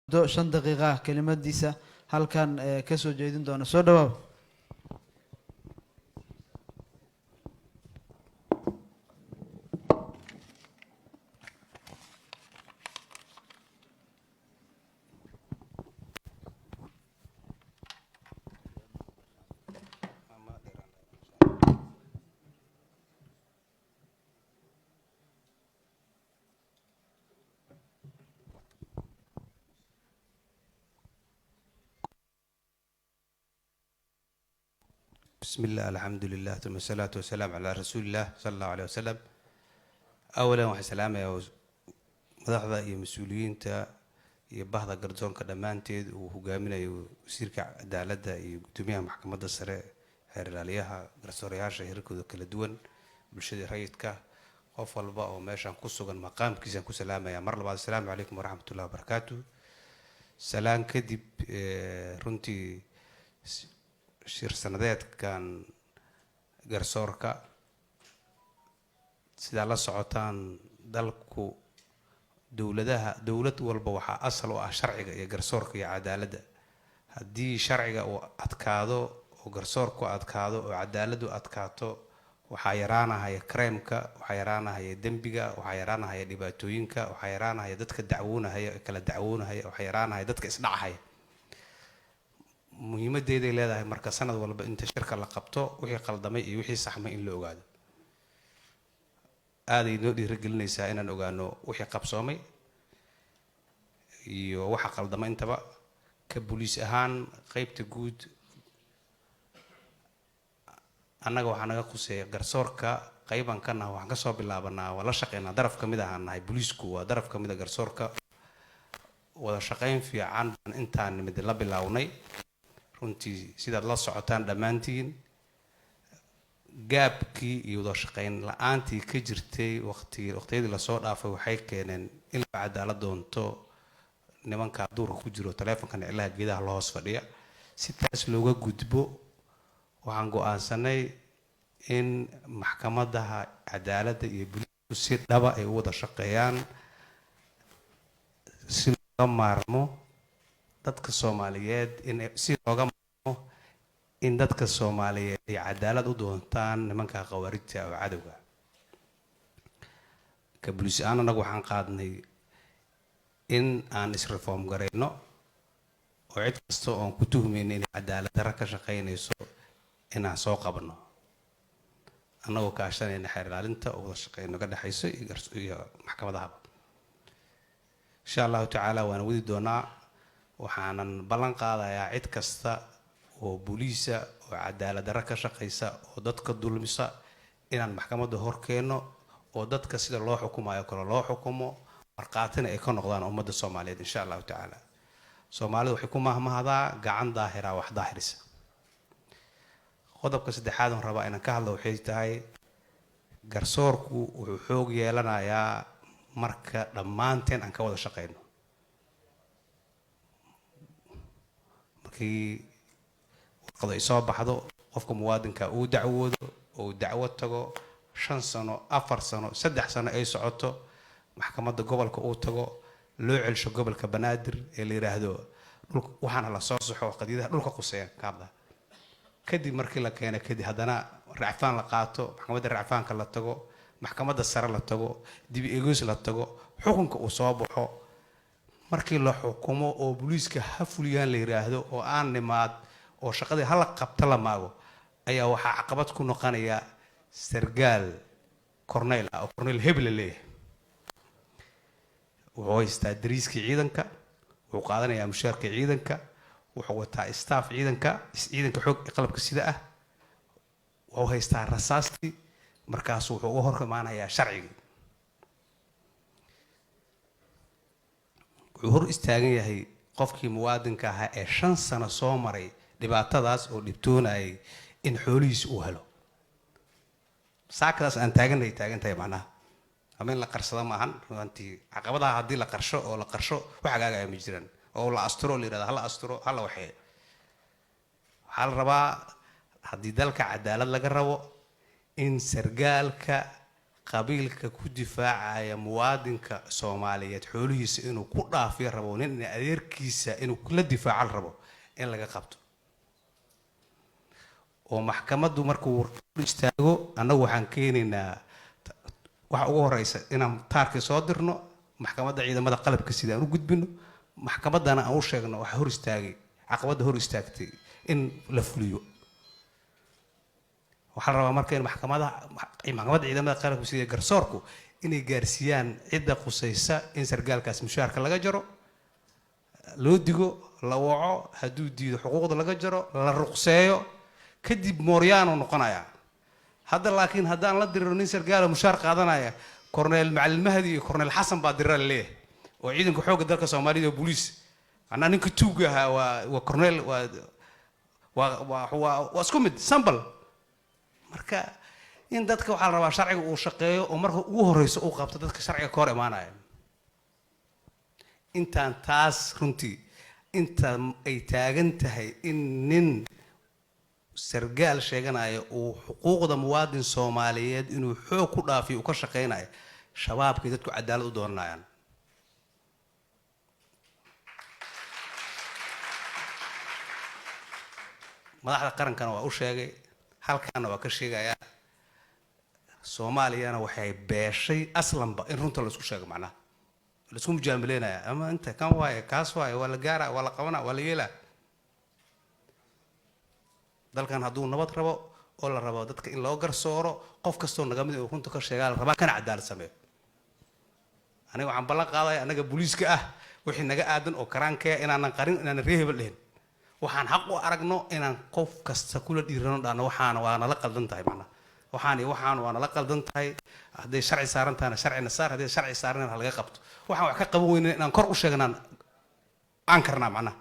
Muddo 5 daqiiqa ah kelimadiisa halkan kasoo jeedin doona. Soo dhawaab. بسم الله، الحمد لله، ثم الصلاة والسلام على رسول الله صلى الله عليه وسلم. أولا waxaan salaamayaa madaxda iyo mas-uuliyiinta iyo bahda garsoorka dhammaanteed uu hogaaminayo wasiirka cadaaladda iyo guddoomiyaha maxkamadda sare, xeer ilaaliyaha, garsoorayaasha hirarkooda kala duwan, bulshada rayidka, qof walba oo meeshan ku sugan maqaamkiisaan ku salaamaya. Mar labaad, asalaamu calaykum waraxmatullahi wabarakaatu. Salaan kadib, runtii shir sanadeedkan garsoorka, sidaa la socotaan, dalku dowladaha, dowlad walba waxaa asal u ah sharciga iyo garsoorka iyo cadaaladda. Haddii sharciga uu adkaado oo garsoorku adkaado oo cadaaladdu adkaato, waxaa yaraanahaya crimeka, waxaa yaraanahaya dembiga, waxaa yaraanahaya dhibaatooyinka, waxaa yaraanahaya dadka dacwoonahaya, kala dacwoonahaya, waxaa yaraanahaya dadka isdhacahaya. Muhiimadeeday leedahay marka sanad walba inta shirka la qabto, wixii qaldamay iyo wixii saxmay in la ogaado. Aaday noo dhiirigelinaysaa inaan ogaano wixii qabsoomay iyo waxa qaldamay intaba. Ka boliis ahaan, qeybta guud, annaga waxaa naga khuseeya garsoorka. Qeyban ka naha, waxaan kasoo bilaabanaa, waa la shaqeynaa, daraf ka mid ahaan nahay. Boliisku waa daraf ka mid a garsoorka. Wada shaqeyn fiican baan intaan nimid la bilownay. Runtii, sidaad la socotaan dhammaantiin, gaabkii iyo wada shaqeyn la-aantii ka jirtay waqtigii, waqtiyadii lasoo dhaafay, waxay keeneen in la cadaalad doonto nimanka duurka ku jiro, taleefonka niclaha geedaha la hoos fadhiya. Si taas looga gudbo, waxaan go-aansanay in maxkamadaha cadaaladda iyo booliisku si dhaba ay u wada shaqeeyaan, si looga maarmo dadka Soomaaliyeed, in si looga maarmo in dadka Soomaaliyeed ay cadaalad u doontaan nimanka khawaarijta oo cadowga. Ka boliis ahaan, annagu waxaan qaadnay in aan is-reform garayno oo cid kasta oon ku tuhmayno inay cadaalad darro ka shaqaynayso inaan soo qabanno, annagoo kaashanayna xeer ilaalinta oo wada shaqeyno ka dhexayso iyo maxkamadahaba. Insha Allahu tacaala waan wadi doonaa. Waxaanan ballan qaadayaa cid kasta oo booliisa oo cadaalad darro ka shaqaysa oo dadka dulmisa inaan maxkamadda hor keenno, oo dadka sida loo xukumayo kale loo xukumo, markhaatina ay ka noqdaan ummadda Soomaaliyeed, insha Allahu tacaala. Soomaalidu waxay ku mahmahdaa "gacan daahiraa wax daahirisa". Qodobka saddexaad oon rabaa inaan ka hadlo waxay tahay, garsoorku wuxuu xoog yeelanayaa marka dhammaanteen aan ka wada shaqeyno. Markii warqadu ay soo baxdo, qofka muwaadinka uu dacwoodo oo uu dacwo tago, 5 sano, 4 sano, 3 sano ay socoto, maxkamadda gobolka uu tago, loo celsho gobolka Banaadir ee la yidhaahdo dhulka waxaana la soo saxo, qadiyadaha dhulka quseeya ka hadla. Kadib markii la keeno, kadib haddana racfaan la qaato, maxkamadda racfaanka la tago, maxkamadda sare la tago, dib eegis la tago, xukunka uu soo baxo, markii la xukumo oo booliiska ha fuliyaan la yidhaahdo, oo aan nimaad oo shaqadii hala qabta la maago, ayaa waxaa caqabad ku noqonaya sargaal corneyl ah oo Corneyl hebel la leeyahay. Wuxuu haystaa dariiskii ciidanka, wuxuu qaadanayaa mushaarka ciidanka, wuxuu wataa staff ciidanka, ciidanka xoog qalabka sida ah, wuxuu haystaa rasaastii. Markaasu wuxuu uga hor imaanayaa sharcigii. Wuxuu hor istaagan yahay qofkii muwaadinka ahaa ee 5 sano soo maray dhibaatadaas oo dhibtoonayay in xoolihiisa uu helo. Saakadaas aan taaganay taagan tahay, macnaha ama in la qarsado maahan. Runtii, caqabadaha haddii la qarsho oo la qarsho, wax hagaagaya ma jiraan, oo la asturo, la yidhahdo hala asturo, hala waxeeyo. Waxaa la rabaa, haddii dalka cadaalad laga rabo, in sargaalka Qabiilka ku difaacaya muwaadinka Soomaaliyeed xoolihiisa inuu ku dhaafiyo rabo, nin in adeerkiisa inuu la difaacan rabo, in laga qabto oo maxkamaddu markuu istaago. Annagu waxaan keenaynaa, waxa ugu horeysa inaan taarkii soo dirno maxkamadda ciidamada qalabka sida, aan u gudbino maxkamaddana, aan u sheegno waxa hor istaagay, caqabadda hor istaagtay in la fuliyo. Waxaa la rabaa marka in maxkamadaha, maxkamadda ciidamada qalabka sida, garsoorku inay gaarsiiyaan cidda qusaysa in sargaalkaas mushaarka laga jaro, loo digo, la waco, hadduu diido xuquuqda laga jaro, la ruqseeyo, kadib mooryaanu noqonayaa. Hadda laakiin haddaan la diriro nin sargaala mushaar qaadanaya, Korneel Macalin Mahdi iyo Korneel Xasan baa dirira laleeyahay oo ciidanka xoogga dalka Soomaalida oo booliis. Macnaa ninka tuuga ahaa waa korneel, waa isku mid sambal. Marka in dadka waxaa la rabaa sharciga uu shaqeeyo oo marka ugu horeyso uu qabto dadka sharciga ka hor imaanaya. Intaan taas runtii inta ay taagan tahay in nin sargaal sheeganaya uu xuquuqda muwaadin Soomaaliyeed inuu xoog ku dhaafiyo uu ka shaqeynayo, shabaabkay dadku cadaalad u doonanayaan. Madaxda qarankana waa u sheegay, halkaana waa ka sheegayaa. Soomaaliyana waxay beeshay aslanba in runta laisku sheego. Macnaha laisku mujaamileynaya ama inta kan waaye, kaas waaye, waa la gaara, waa la qabana, waa la yeelaa. Dalkan hadduu nabad rabo oo la rabo dadka in loo garsooro, qof kastoo naga mid inuu runta ka sheegaa la rabaa, kana cadaalad sameeyo. Aniga waxaan ballan qaadaya, annaga booliiska ah, wixii naga aadan oo karaankaya inaanan qarin, inaanan ree hebel dhihin. Waxaan xaq u aragno inaan qof kasta kula dhiirano, dhahno waxaana waa nala qaldan tahay. Macnaha waxaan iyo waxaan waa nala qaldan tahay. Hadday sharci saaran tahana sharcina saar, hadday sharci saaran ha laga qabto. Waxaan wax ka qaban weyna inaan kor u sheegnaan aan karnaa. Macnaha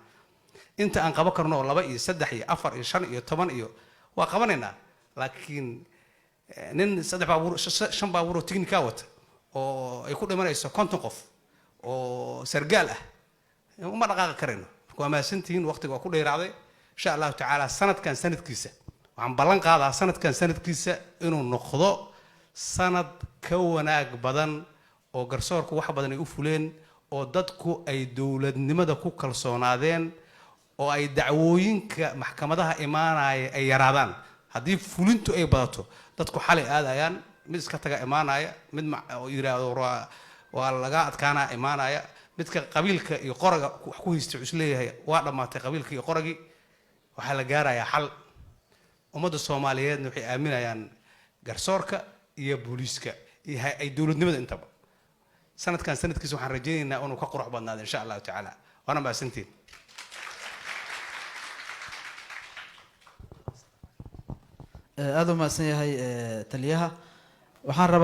inta aan qaban karno oo 2 iyo 3 iyo 4 iyo 5 iyo 10 iyo waa qabanaynaa. Laakiin nin saddex baabuur, shan baabuur oo tignika wata oo ay ku dhimanayso 50 qof oo sargaal ah, uma dhaqaaqi karayno. Marka waa mahadsantihiin, waqtiga waa ku dheeraaday. Insha Allahu tacaala sanadkan sanadkiisa waxaan ballan qaadaa, sanadkan sanadkiisa inuu noqdo sanad ka wanaag badan oo garsoorku wax badan ay u fuleen oo dadku ay dowladnimada ku kalsoonaadeen oo ay dacwooyinka maxkamadaha imaanaya ay yaraadaan. Haddii fulintu ay badato, dadku xalay aadayaan, mid iska taga imaanaya, mid oo yidhaahdo waa laga adkaanaa imaanaya, midka qabiilka iyo qoraga wax ku haysta wuxuu isleeyahay waa dhammaatay qabiilka iyo qoragii. Waxaa la gaarayaa xal. Ummadda Soomaaliyeedna waxay aaminayaan garsoorka iyo booliiska iyo ay dowladnimada intaba. Sanadkan sanadkiisa waxaan rajaynaynaa inuu ka qurux badnaado insha Allahu tacaala. Waana mahadsantiin. Aada u mahadsan yahay taliyaha. Waxaan rabaa